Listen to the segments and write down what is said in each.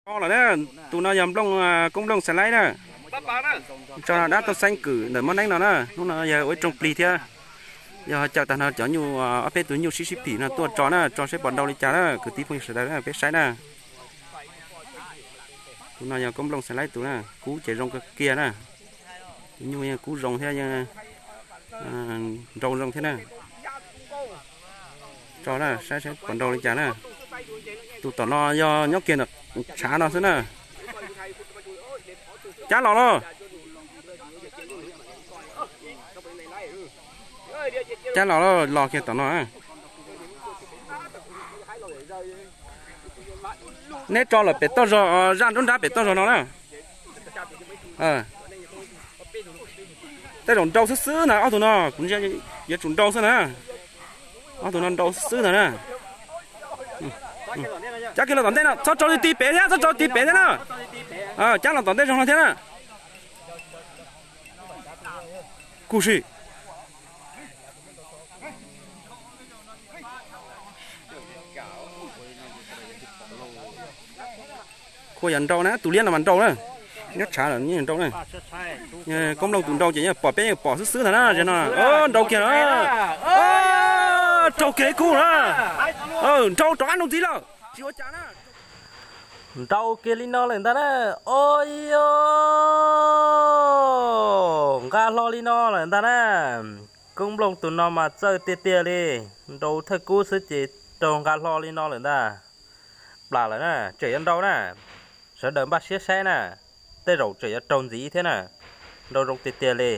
Tso lawm na, tus no yog Nplooj, Koob Nplooj Xais Laib na. Tso dab tauj xeeb kwm ntawm Mob Neeb no na, hnub no yog ua ib rooj plig thiab. Yog caum tag no cov nyuj, ob peb tus nyuj sib sib phim no tuaj tso na, tso saib puas nrau li cas na, kwv tij phooj ywg sawv daws na, peb saib na. Tus no yog Koob Nplooj Xais Laib tus na, kub ces zoo kawg kiag na. Tus nyuj yeej kub zoo thiab, yeej nrau zoo thiab na. Tso na, saib saib puas nrau li cas na. Tus tom no yog nyob kiag ntawm tshav no xwb na. Cab los lauj. Cab los lauj, los kiag tom no. Neb tso lawm pem toj zog, zaj nruab nrab pem toj zog no na. Tej zaum nrau xwb xwb ntag ob tug no, kuv ntsia yuav tsum nrau xwb na. Ob tug no nrau xwb xwb ntag na. Cab kiag los tom ntej no, txhob tso ti pem thiab, txhob tso ti pem thiab na. Cab los tom ntej zog no thiab na. Kuj si. Khua yog nrau na, tus liab no mas nrau na. Nyob tshav lawm nrau na. Koob Nplooj tus nrau ces yeej pom peb yeej pom xwb xwb ntag na, no. Nrau kiag na. Raug kiag ib kub na. Nrau rov qab nrau ntxiv lawm, tsis ua cas na. Nrau kiag li no lawm ntag na. Ua yog nqa hlo li no lawm ntag na. Koob Nplooj tus no mas txawj tiag tiag li. Nrau thawj kub xwb ces raug nqa hlo li no lawm ntag. Plam lawm na, tseem yuav nrau na. Sawv daws npaj siab saib na, tej zaum tseem yuav raug ntxiv thiab na. Nrau zoo tiag tiag li.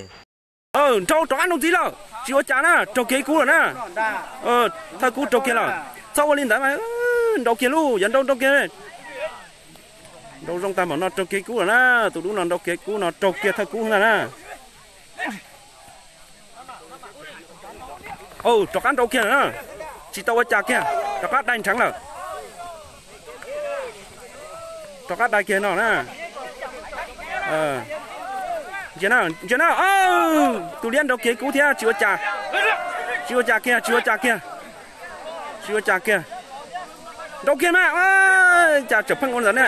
Nrau rov qab nrau ntxiv lawm, tsis ua cas na, raug kiag ib kub lawm na. Thawj kub raug kiag lawm, txhob ua li ntawd mas. Nrau kiag lauj, yog nrau nrau kiag. Nrau zoo tag npaum no raug kiag ib kub lawm na, tus dub no nrau kiag ib kub no raug kiag thawj kub ntag na. Rov qab nrau kiag lawm na, tsis tau ua cas kiag, rov qab dai nrheev lawm. Rov qab dai kiag no na. Ntsia na, ntsia na, tus liab nrau kiag ib kub thiab, tsis ua cas. Tsis ua cas kiag, tsis ua cas kiag. Tsis ua cas kiag. Nrau kiag na, cas tseem pheej ua ntawd na.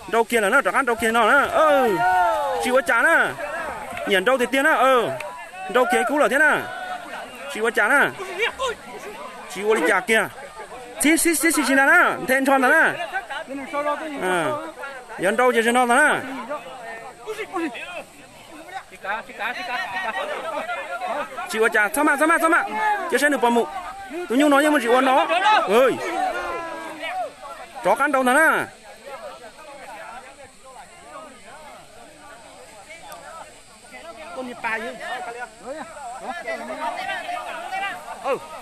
Nrau kiag lawm na, rov qab nrau kiag no na. Tsis ua cas na. Nyiam nrau tiag tiag na. Nrau kiag ib kub lawm thiab na. Tsis ua cas na. Tsis ua li cas kiag. Txhib xib xib xib ntag na, nthe nrho ntag na. Yuav nrau ces zaum no ntag na. Tsis ua cas, txhob maj, txhob maj, txhob maj, cia saib nws puas mus. Tus nyuj no yeej muaj tsis ua no. Rov qab nrau ntag na.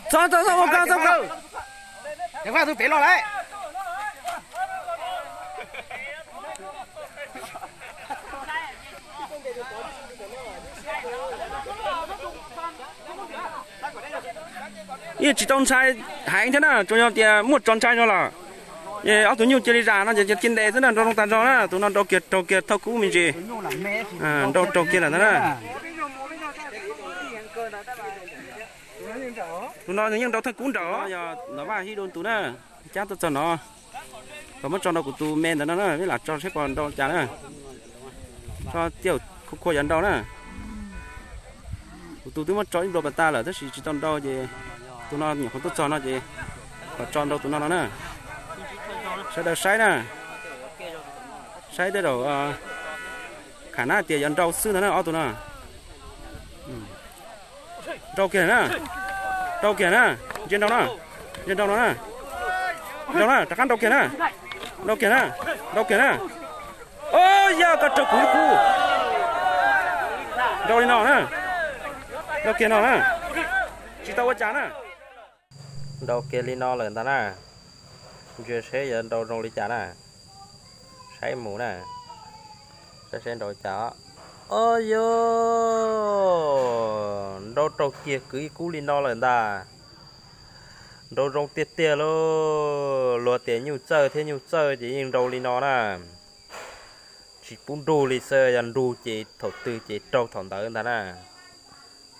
Txhob, txhob, txhob ua koj, txhob ua koj. Yeej tsis tau ntshai heev thiab na, tsuas yog tias muaj tso ntshai no lawm. Es ob tug nyuj cia li zam no ces cia ntes xwb na, nrau zoo tas zog na, tus no nrau kiag raug kiag thawj kub me ntsis. Nrau raug kiag lawm ntag na. Tus no nws yeej nrau thawj kub nraum, yog Nom Vaj Hib Dua tus na, cab tuaj txog no. Kom muab tso nrau kuv tus me ntawd no na, peb lam tso saib puas nrau cas na. Tso tiaj khua khua yov nrau na. Kuv tus twb muab tso ib nplua pas tas lawm tab sis tsis tau nrau ces tus no nyuam qhuav tuaj txog no ces kom tso nrau tus no no na. Sawv daws saib na, saib tej zaum kham nab tias yuav nrau xwb ntag na ob tug no. Nrau kiag na, nrau kiag na, ntsia nrau na, ntsia nrau no na, nrau na, rov qab nrau kiag na, nrau kiag na, nrau kiag na. Yog koj raug kuv ib kub. Nrau li no na, nrau kiag no na, tsis tau ua cas na. Nrau kiag li no lawm ntag na. Ntsia seb yuav nrau zoo li cas na. Saib mus na. Saib seb nrau li cas. Ob yog, nrau raug kiag kwv ib kub li no lawm ntag. Nrau zoo tiag tiag lauj. Luag tias nyuj txawj thiab nyuj txawj ces yeej nrau li no na. Tsis pub nrug li xwb, yog nrug ces thaum twg ces raug thaum ntawd ntag na.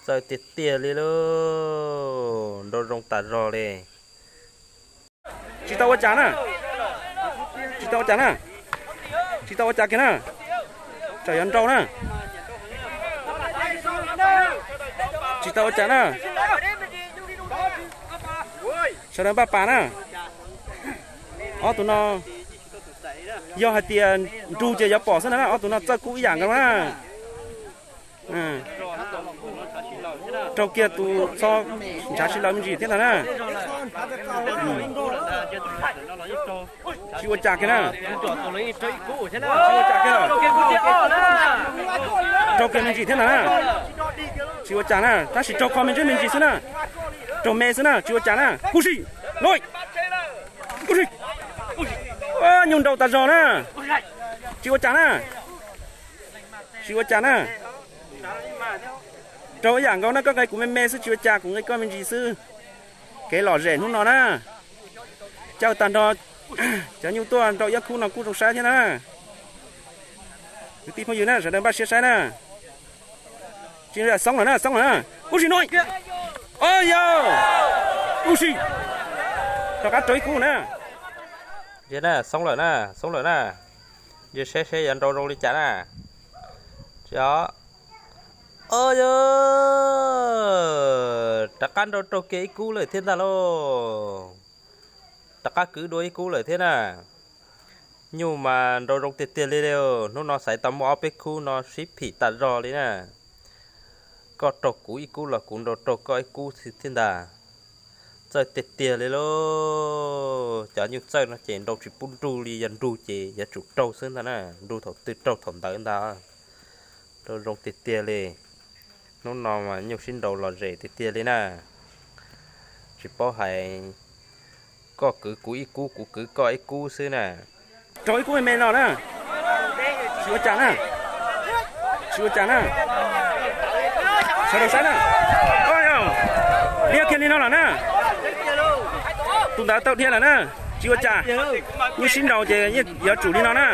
Txawj tiag tiag li lauj, nrau zoo tas zog li. Tsis tau ua cas na. Tau ua cas na? Tsis tau ua cas kiag na. Tsam yuav nrau na. Tsis tau ua cas na. Sawv daws npaj pas na. Ob tug no yog hais tias nrug ces yuav pom xwb na, ob tug no txawj kub ib yam nkaus na. Raug kiag tus txho ntshav si laws me ntsis thiab ntag na. Tsis ua cas kiag na. Tsis ua cas kiag. Raug kiag me ntsis thiab ntag na. Tsis ua cas na, tab sis raug kho me ntsis me ntsis xwb na. Raug me xwb na, tsis ua cas na. Kuj si, no, kuj si. Nyuj nrau tas zog na. Tsis ua cas na. Tsis ua cas na. Raug ib yam nkaus na, koj nqe kuv me me xwb tsis ua cas, kuv nqe koj me ntsis xwb. Kev lom zem hnub no na. Caw tag nrho cov nyuj tuaj nrau iab khub no kuj zoo saib thiab na. Kwv tij phooj ywg na, sawv daws npaj siab saib na. Tsis, xoob lawm na, xoob lawm na. Ub si no. Yog, ub si. Rov qab raug ib khub na. Ntsia na, xoob lawm na, xoob lawm na. Ntsia seb seb yuav nrau zoo li cas na. Tsis os. Yog, rov qab nrau raug kiag ib khub lawm thiab ntag lauj. Rov qab kwv dua ib khub lawm thiab na. Nyuj mas nrau zoo tiag tiag li. Hnub no xaiv tau muaj ob peb khub no sib phim tas zog li na. Koj raug kuv ib khub los kuv nrau raug koj ib khub thiab ntag. Txawj tiag tiag li lauj. Cov nyuj txawj no ces nrau tsis pub nrug li, yog nrug ces yuav tsum raug xwb ntag na. Nrug thaum twg raug thaum ntawd ntag. Nrau zoo tiag tiag li. Hnub no mas nyuj sib nrau lom zem tiag tiag li na. Tsis paub hais, koj kwv kuv ib kub, kuv kwv koj ib kub xwb na. Raug ib kub me me no na. Tsis ua cas na. Tsis ua cas na. Sawv daws saib na. Dhia kiag li no lawm na. Tus ntawd tau dhia lawm na. Tsis ua cas. Nyuj sib nrau ces yuav tsum li no na.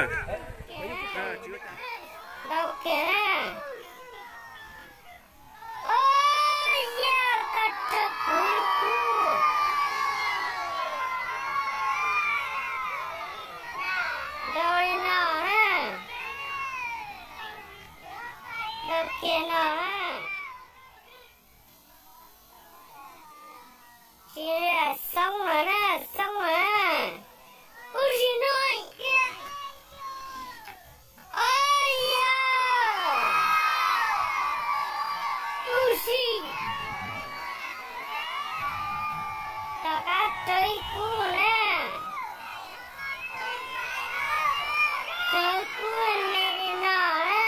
Tsis, xoob lawm na, xoob lawm. Ub si no. Ub si. Ub si. Rov qab raug ib kub na. Raug ib kub me li no na.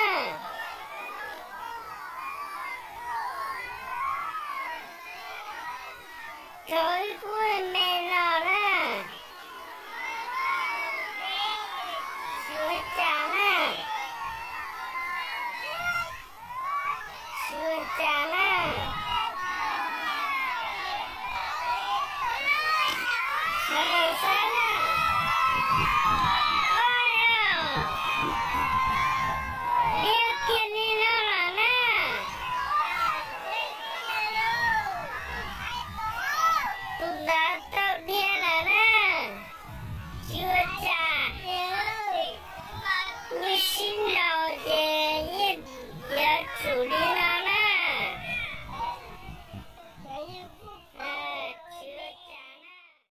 Raug ib kub me no na. Tsis ua cas na. Tsis ua cas na. Sawv daws saib na.